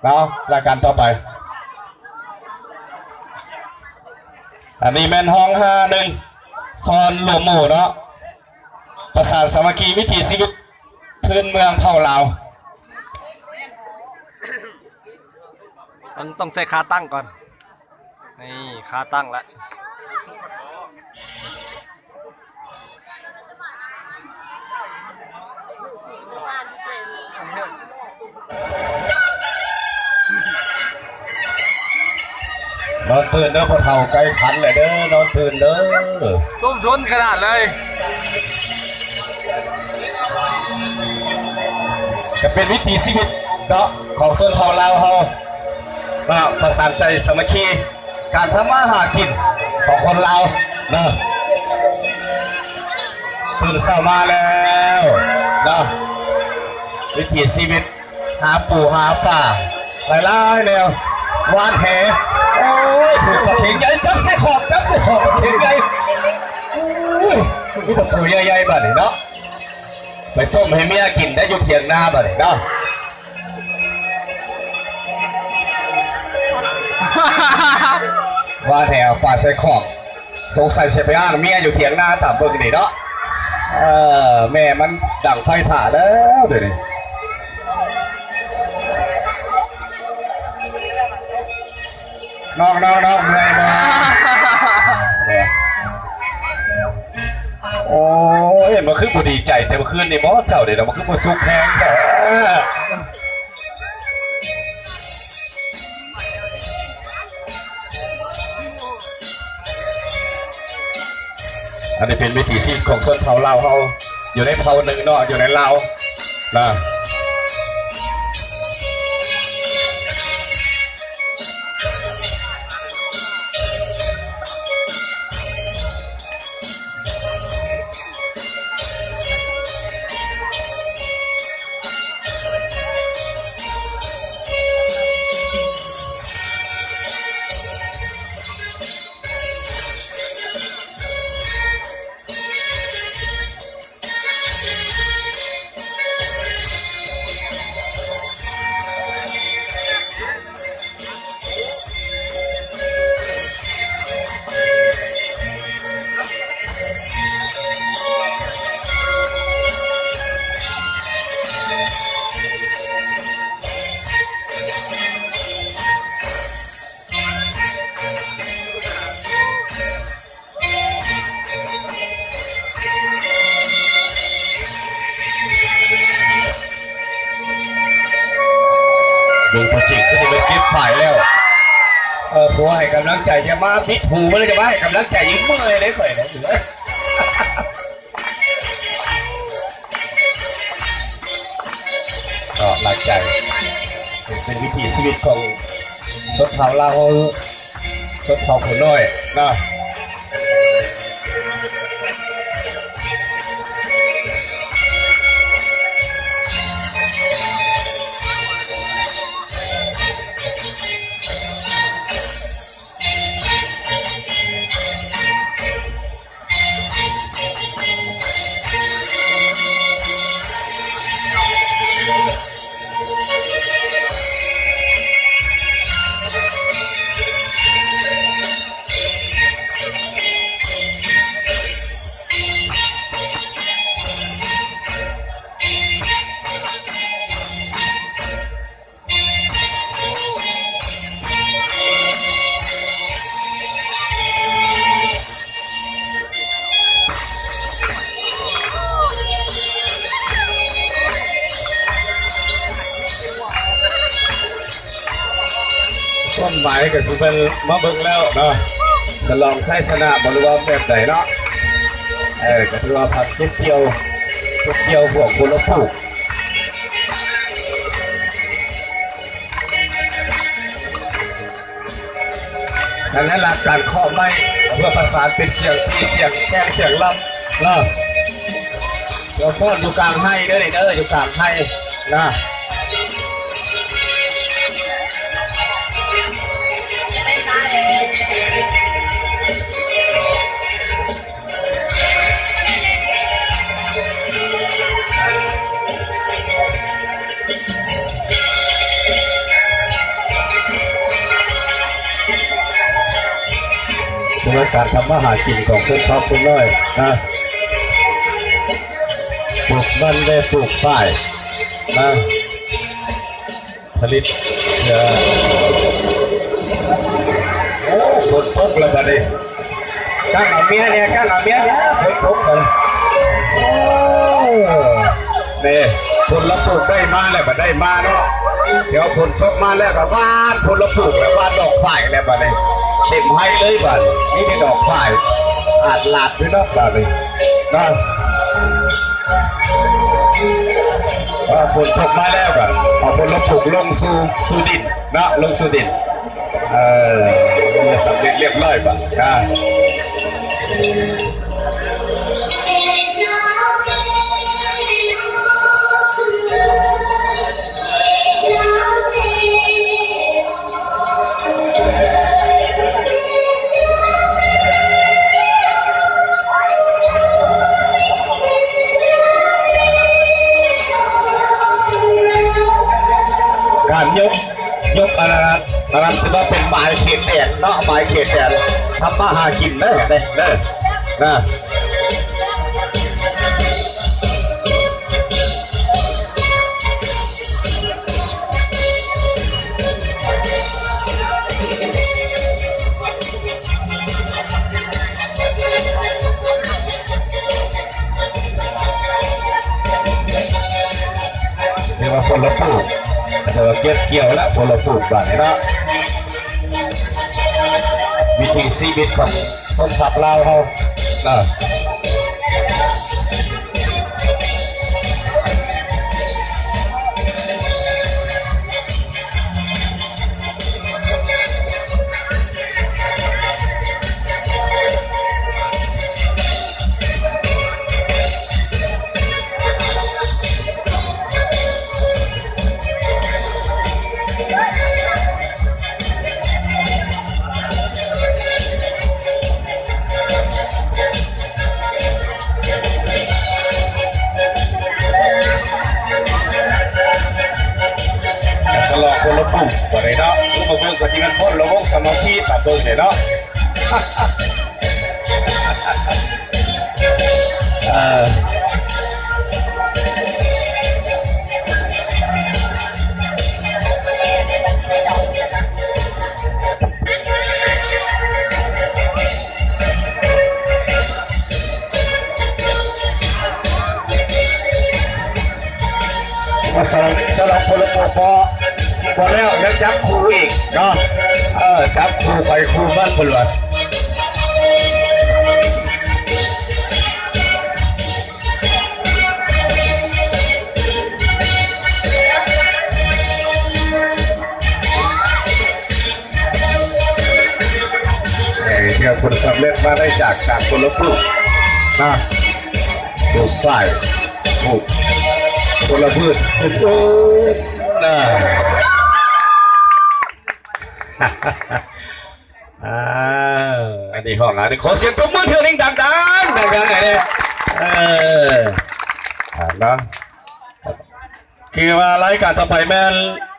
ເນາະ ລາຍການຕໍ່ໄປ. ອັນນີ້ແມ່ນຮ້ອງຫ້າໜຶ່ງ ຟ້ອນລວມໝູ່ເນາະ ປະສານສາມັກຄີວິຖີຊີວິດພື້ນເມືອງເຜົ່າລາວ. ມັນຕ້ອງໃຊ້ຂາຕັ້ງກ່ອນ. ນີ້ ຂາຕັ້ງລະ. ນອນຕື່ນເດີພໍ່ເຖົ້າ ໃກ້ຂັນແລ້ວເດີ ນອນຕື່ນເດີ. ຕຸ້ມທົນຂະໜາດເລີຍ. ກະເປັນວິຖີຊີວິດເນາະ ຂອງຊົນເຜົ່າລາວເຮົາເນາະ ປະສານໃຈສາມັກຄີ ການທຳມາຫາກິນຂອງຄົນລາວເນາະ. ຕື່ນເຊົ້າມາແລ້ວເນາະ ວິຖີຊີວິດ ຫາປູຫາປາ ຫຼາຍໆແນວ ຫວານແຫ. ໂອ້ຍ ຖືກປາເຂັງໃຫຍ່ ຈັບໃສ່ຂອບ ຈັບໃສ່ຂອບປາເຂັງໃຫຍ່. ໂອ້ຍ ມີແຕ່ໂຕໃຫຍ່ໆບາດນີ້ເນາະ ໄປຕົ້ມໃຫ້ເມຍກິນໄດ້ຢູ່ຖຽງນາບາດນີ້ເນາະ. ຫວານແຫ ປາໃສ່ຂອບ. ສົງໄສຊິໄປອ້າງເມຍຢູ່ຖຽງນາຕາມເບິ່ງນີ້ເນາະ. ເອີ ແມ່ມັນດັງໄຟຖ້າແລ້ວດຽວນີ້. ນ້ອງໆໆ ເມື່ອຍບໍ່? ໂອ້ຍ ມັນຄືບໍ່ດີໃຈແຕ່ມື້ຄືນນີ້ບໍ່ ເຈົ້າເດ ມັນຄືບໍ່ສຸກແຮງແທ້. ອັນນີ້ເປັນວິຖີຊີວິດຂອງຊົນເຜົ່າລາວເຮົາ ຢູ່ໃນເຜົ່າໜຶ່ງເນາະ ຢູ່ໃນລາວນະ. ເບິ່ງຕົວຈິງຄືຊິແມ່ນເກັບຝ້າຍແລ້ວ. ເອີ ຜົວໃຫ້ກຳລັງໃຈ ຢ່າມາປິດຫູມັນເລີຍ ຢ່າມາໃຫ້ກຳລັງໃຈ ຍັງເມື່ອຍເດ້ຂ້ອຍນະ. ກໍຫຼັກໃຈ ເປັນ ເປັນວິຖີຊີວິດຂອງຊົນເຜົ່າລາວເຮົາ ຊົນເຜົ່າຜູ້ນ້ອຍເນາະ. ຄວາມໝາຍກໍຄືເພິ່ນມາເບິ່ງແລ້ວເນາະ ສະຫຼອງໄຊຊະນະບໍ່ ຫຼືວ່າແບບໃດເນາະ. ເອີ ກໍຖືວ່າພັກເກັບກ່ຽວ ເກັບກ່ຽວພວກຜົນລະປູກ. ອັນນັ້ນລະ ການເຄາະໄມ້ເພື່ອປະສານເປັນສຽງຕີ ສຽງແຄນ ສຽງລຳເນາະ. ດຽວຟ້ອນຢູ່ກາງໄຮ່ເດີນີ້ເດີ ຢູ່ກາງໄຮ່ນະ. ການທຳມາຫາກິນຂອງຊົນເຜົ່າຜູ້ນ້ອຍນະ ປູກມັນແລະປູກຝ້າຍນະ ຜະລິດ ເພື່ອ ໂອ້ ຝົນຕົກແລ້ວບັດນີ້ ກ້າງເອົາເມຍແດ່ ກ້າງເອົາເມຍແດ່ ຝົນຕົກແລ້ວ ໂອ້ ນີ້ ຜົນລະປູກໄດ້ມາແລ້ວ ບັດໄດ້ມາເນາະ ດຽວຝົນຕົກມາແລ້ວກໍຫວ່ານຜົນລະປູກແລ້ວ ຫວ່ານດອກຝ້າຍແລ້ວບັດນີ້ ເຕັມໄຮ່ເລີຍບັດ ມີແຕ່ດອກຝ້າຍ ອາດຫຼາດຢູ່ເນາະບັດນີ້ເນາະ ວ່າຝົນຕົກມາແລ້ວກໍເອົາຜົນລະປູກລົງສູ່ ສູ່ດິນເນາະ ລົງສູ່ດິນ ເອີ ສຳເລັດລຽບຮ້ອຍບາດ ການຍົກ ຍົກອັນນັ້ນ ອັນນັ້ນຖືວ່າເປັນໝາຍເຂດແດນເນາະ ໝາຍເຂດແດນ ທຳມາຫາກິນເດີ ເດີ ເດີ ນະ ເອີ້ນວ່າຜົນລະປູກ ເອີ້ນວ່າເກັບກ່ຽວແລ້ວ ຜົນລະປູກບາດນີ້ເນາະ ວິຖີຊີວິດຂອງຄົນພາກລາວເຮົາເນາະ. ສະຫຼອງຄົນລະປຸ້ມບໍ່ໄດ້ເນາະ ຄືບໍ່ເບິ່ງກໍຊິແມ່ນຄົນລະວົງສາມັກຄີປາເບິ່ງເດ້ເນາະ. ເອີ ສຳລັບ ສຳລັບຄົນລະປົກບໍ່ ບໍ່ແລ້ວ ຍັງຈັບຄູ່ອີກເນາະ ເອີ ຈັບຄູ່ໄປຄູ່ມັນເພິ່ນວ່າ. ເອີ ເທື່ອຜົນສຳເລັດມາໄດ້ຈາກການຄົນລະປູກນະ ປູກຝ້າຍ ປູກຜົນລະພືດອື່ນໆນະ. ອ່າ ອັນນີ້ຮ້ອງ ອັນນີ້ຂໍສຽງຕົບມືເທື່ອໜຶ່ງດັງໆ ດັງໆ ເອີ ອ່າ ເນາະ ຄືວ່າລາຍການຕໍ່ໄປແມ່ນ